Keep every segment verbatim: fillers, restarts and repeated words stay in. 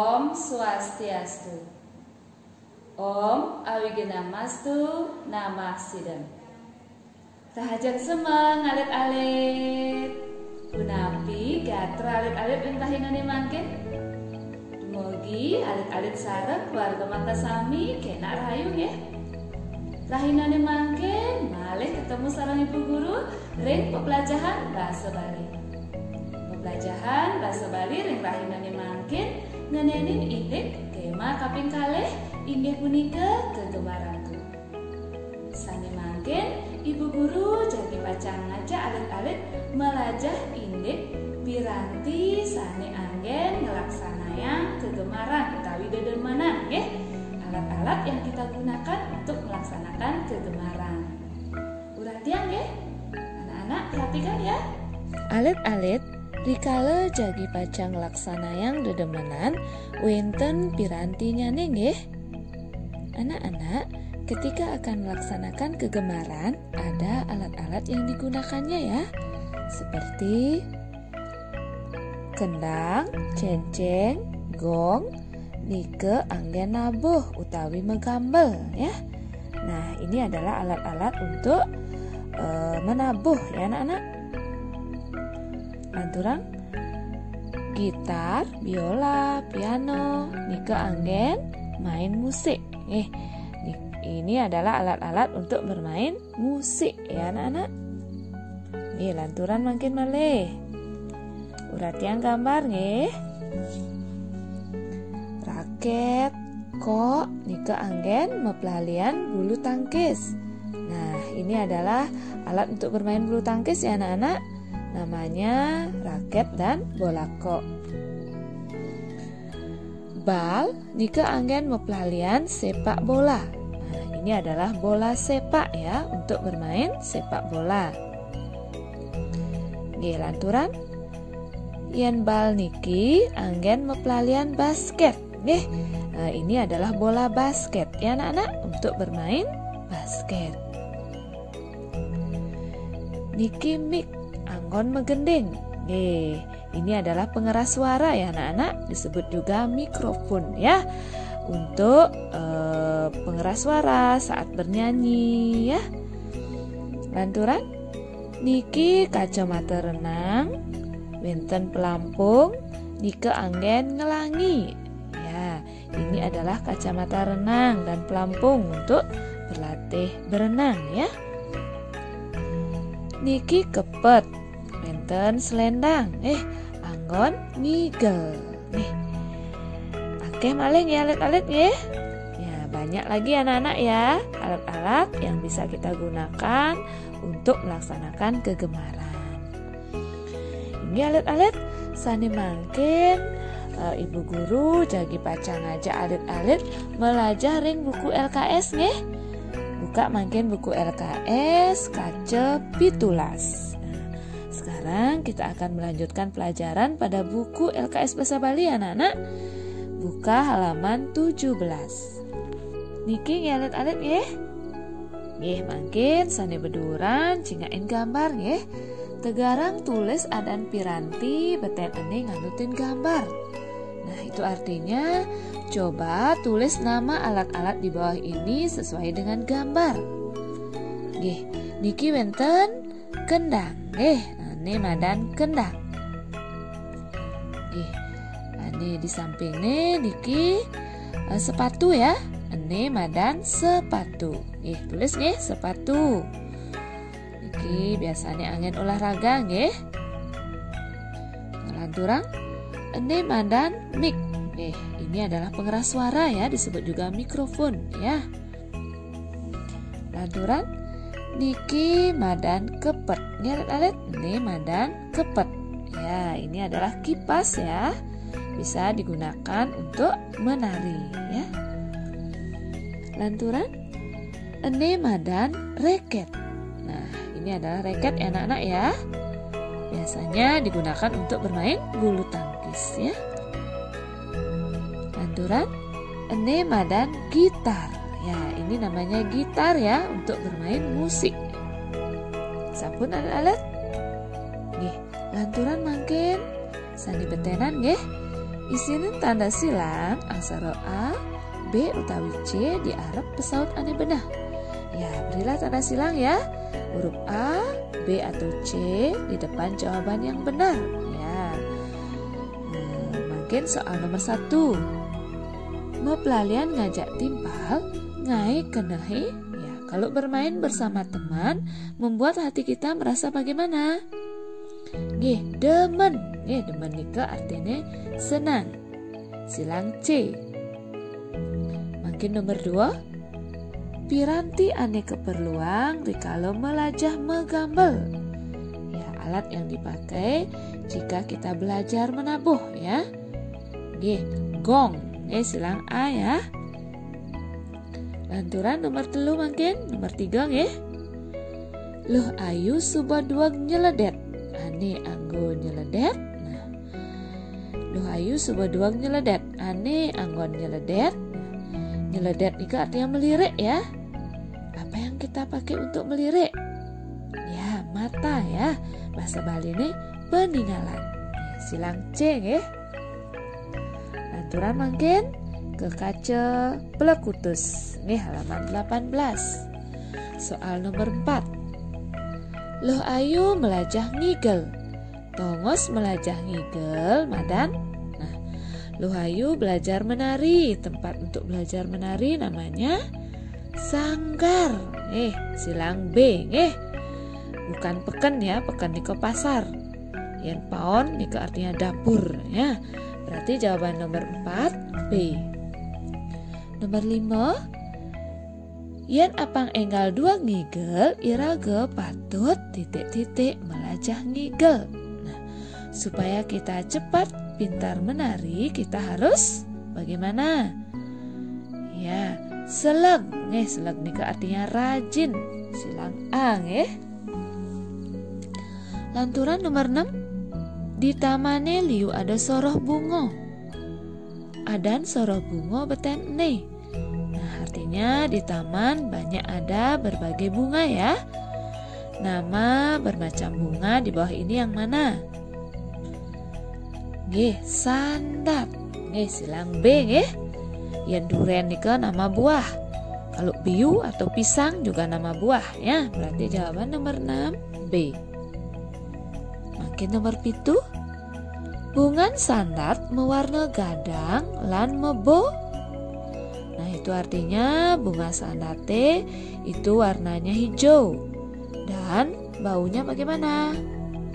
Om Swastiastu. Om Awighnamastu Namah Sidam. Rahajeng semeng alit-alit. Punapi gatra alit-alit ring rahinane mangkin? Dumugi alit-alit sareng keluarga makasami kenak rahayu nggih. Rahinane mangkin malih ketemu sareng Ibu Guru ring peplajahan basa Bali. Peplajahan basa Bali ring rahinane mangkin ngenenin indik tema kaping kalih, inggih punika kegemaranku. Sane mangkin, Ibu Guru jagi pacang ngajak alit-alit melajah indik piranti sane anggen ngelaksanayang kegemaran utawi dedemenan, nggih. Alat-alat yang kita gunakan untuk melaksanakan kegemaran. Uratian, nggih. Anak-anak, perhatikan ya. Alit-alit, rikala jagi pacang nglaksanayang dedemenan, wenten pirantinyane, nggih. Anak-anak, ketika akan melaksanakan kegemaran, ada alat-alat yang digunakannya ya, seperti kendang, cenceng, gong, nika anggen nabuh utawi megambel ya. Nah, ini adalah alat-alat untuk eh, menabuh ya anak-anak. Lanturang gitar, biola, piano, nika anggen main musik. Eh, ini adalah alat-alat untuk bermain musik ya anak-anak. Nih, lanturang mangkin malih. Uratian gambar nggih. Raket, kok, nika anggen meplalian bulu tangkis. Nah, ini adalah alat untuk bermain bulu tangkis ya anak-anak. Namanya raket dan bola kok. Bal nika anggen meplalian sepak bola. Nah, ini adalah bola sepak ya, untuk bermain sepak bola. Nggih, lanturang, yen bal niki anggen meplalian basket. Nggih, eh, ini adalah bola basket ya anak-anak, untuk bermain basket. Niki mic anggon megending. Nggih, ini adalah pengeras suara ya anak-anak, disebut juga mikrofon ya. Untuk eh, pengeras suara saat bernyanyi ya. Lanturang, niki kacamata renang, wenten pelampung, nika anggen ngelangi. Ya, ini adalah kacamata renang dan pelampung untuk berlatih berenang ya. Niki kepet, wenten selendang, eh, anggon ngigel. Nih, akeh malih nggih alit-alit nggih. Ya, banyak lagi anak-anak ya, alat-alat yang bisa kita gunakan untuk melaksanakan kegemaran. Inggih alit-alit, sane mangkin eh, Ibu Guru jagi pacang ngajak alit-alit melajah ring buku L K S nggih. Buka mangkin buku L K S kaca pitulas. Nah, sekarang kita akan melanjutkan pelajaran pada buku L K S Bahasa Bali anak-anak. Buka halaman tujuh belas. Niki nggih alit-alit nggih. Nggih, mangkin sane beduran cingakin gambar nggih. Tegarang tulis adan piranti beten ene nganutin gambar. Nah, itu artinya coba tulis nama alat-alat di bawah ini sesuai dengan gambar. Nggih, niki wenten kendang. Nggih, ane madan kendang. Nggih, ane di sampingne niki eh, sepatu ya. Ene madan sepatu. Nggih, tulis nggih sepatu. Niki biasanya angin olahraga nggih. Lanturang, ene madan mic. Nggih, ini adalah pengeras suara ya, disebut juga mikrofon ya. Lanturang, niki madan kepet. Nggih alit-alit, ene madan kepet. Ya, ini adalah kipas ya. Bisa digunakan untuk menari ya. Lanturang, ene madan reket. Nah, ini adalah reket ya anak-anak ya. Biasanya digunakan untuk bermain bulu tangkis ya. Lanturang, ene madan gitar. Ya, ini namanya gitar ya, untuk bermain musik. Sampun alit-alit? Nggih, lanturang mangkin sane betenan nggih. Isinin tanda silang aksara A, B utawi C di arep pesaut ane beneh. Ya, berilah tanda silang ya. Huruf A, B atau C di depan jawaban yang benar. Ya. Nah, mungkin soal nomor satu. Mepelalian ngajak timpal, ngae kenehe. Ya, kalau bermain bersama teman, membuat hati kita merasa bagaimana? Nggih, demen. Nggih, demen nika artine senang. Silang C. Mungkin nomor dua. Piranti ane keperluang rikala melajah megambel. Ya, alat yang dipakai jika kita belajar menabuh ya. Nggih, gong. Nggih, silang A ya. Lanturan nomor telu mungkin, nomor tiga nggih. Luh Ayu suba dueg nyeledet. Ane anggo nyeledet. Nah. Luh Ayu suba dueg nyeledet. Ane anggon nyeledet. Nyeledet nika artinya melirik ya. Apa yang kita pakai untuk melirik? Ya, mata ya. Bahasa Bali nih peningalan. Silang C nggih. Lanturan mungkin ke kaca pelekutus. Nggih, halaman delapan belas. Soal nomor empat. Luh Ayu melajah ngigel. Tongos melajah ngigel, madan. Nah, Luh Ayu belajar menari. Tempat untuk belajar menari namanya sanggar. Nggih, silang B, nggih. Bukan peken ya, peken nika pasar. Yen paon nika artinya dapur ya. Berarti jawaban nomor empat B. Nomor lima, yen apang enggal dueg ngigel, iraga patut titik-titik melajah ngigel. Nah, supaya kita cepat pintar menari, kita harus bagaimana? Ya, seleg. Nggih, seleg nika artinya rajin. Silang A nggih. Lanturan nomor enam. Di tamane liu ada soroh bunga. Adan soroh bunga beten ene. Nah, artinya di taman banyak ada berbagai bunga ya. Nama bermacam bunga di bawah ini yang mana? Nggih, sandat. Nggih, silang B nggih. Yen duren nika nama buah. Kalau biu atau pisang juga nama buah ya. Berarti jawaban nomor enam B. Mungkin nomor pitu. Bungan sandat mewarna gadang lan mebo. Nah, itu artinya bunga sandate itu warnanya hijau. Dan baunya bagaimana?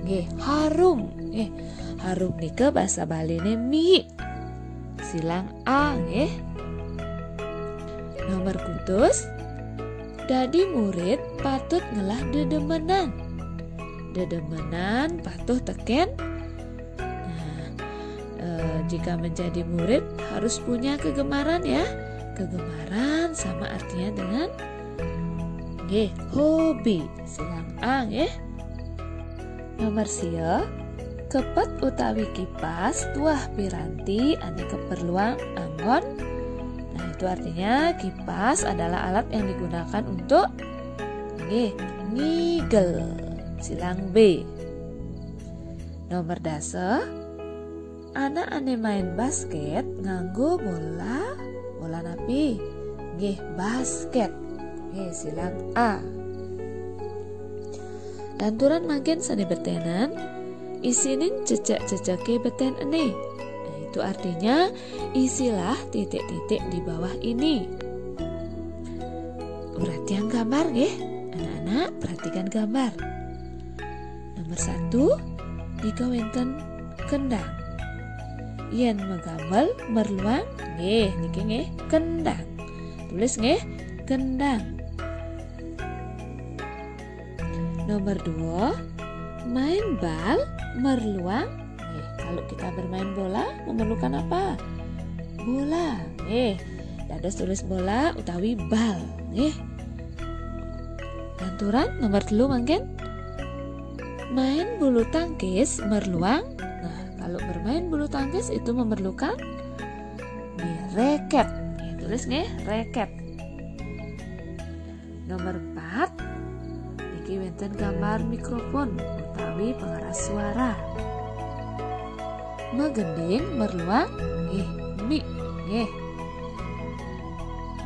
Nggih, harum. Nggih, harum nika bahasa Baline mik. Silang A nggih. Nomor kutus, dadi murid patut ngelah dedemenan. Dedemenan patuh teken. Nah, eh, jika menjadi murid harus punya kegemaran ya. Kegemaran sama artinya dengan nggih, hobi. Silang A nggih. Nomor sia, kepet utawi kipas tuah piranti ane keperluan anggon. Nah, itu artinya kipas adalah alat yang digunakan untuk nggih, ngigel. Silang B. Nomor dasa, anak ane main basket nganggo bola, bola napi? Nggih, basket. Nggih, silang A. Lanturan mangkin sane betenan, isinin cecek-ceceke beten ene. Nah, itu artinya isilah titik-titik di bawah ini. Perhatian gambar nggih. Anak-anak, perhatikan gambar. Nomor satu, nika wenten kendang. Yen megambel merluang, nggih, niki nggih, kendang. Tulis nggih, kendang. Nomor dua, main bal merluang. Nggih, kalau kita bermain bola memerlukan apa? Bola. Nggih, dados tulis bola utawi bal. Nggih. Lanturan nomor telu mangkin, main bulu tangkis merluang. Nah, kalau bermain bulu tangkis itu memerlukan nggih, reket. Nggih, tulis nggih, reket. Nomor empat, niki wenten gambar mikrofon utawi pengeras suara. Magending merluang nggih, mi nggih.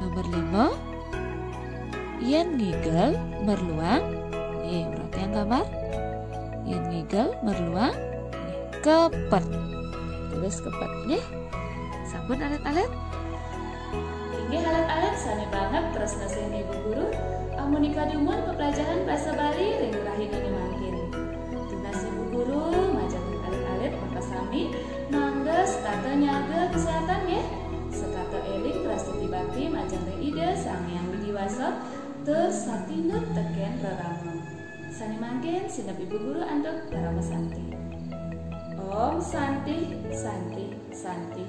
Nomor lima, yén ngigel merluang nggih, perhatian gambar. Yén ngigel merluang nggih, kepet. Tulis kepet nggih. Sampun alit-alit? Inggih alit-alit, sané banget tresna sihin Ibu Guru. Amunika dumun pepelajaran basa Bali ring rahinané mangkin. Tunas Ibu Guru majeng alit-alit makasami, mangda setata nyaga kesehatan nggih. Setata éling prastiti bakti majeng ring Ida Sang Hyang Widi Wasa, tur satinut tekén rerama. Sané mangkin sineb Ibu Guru antuk parama santi. Om Santi, Santi, Santi.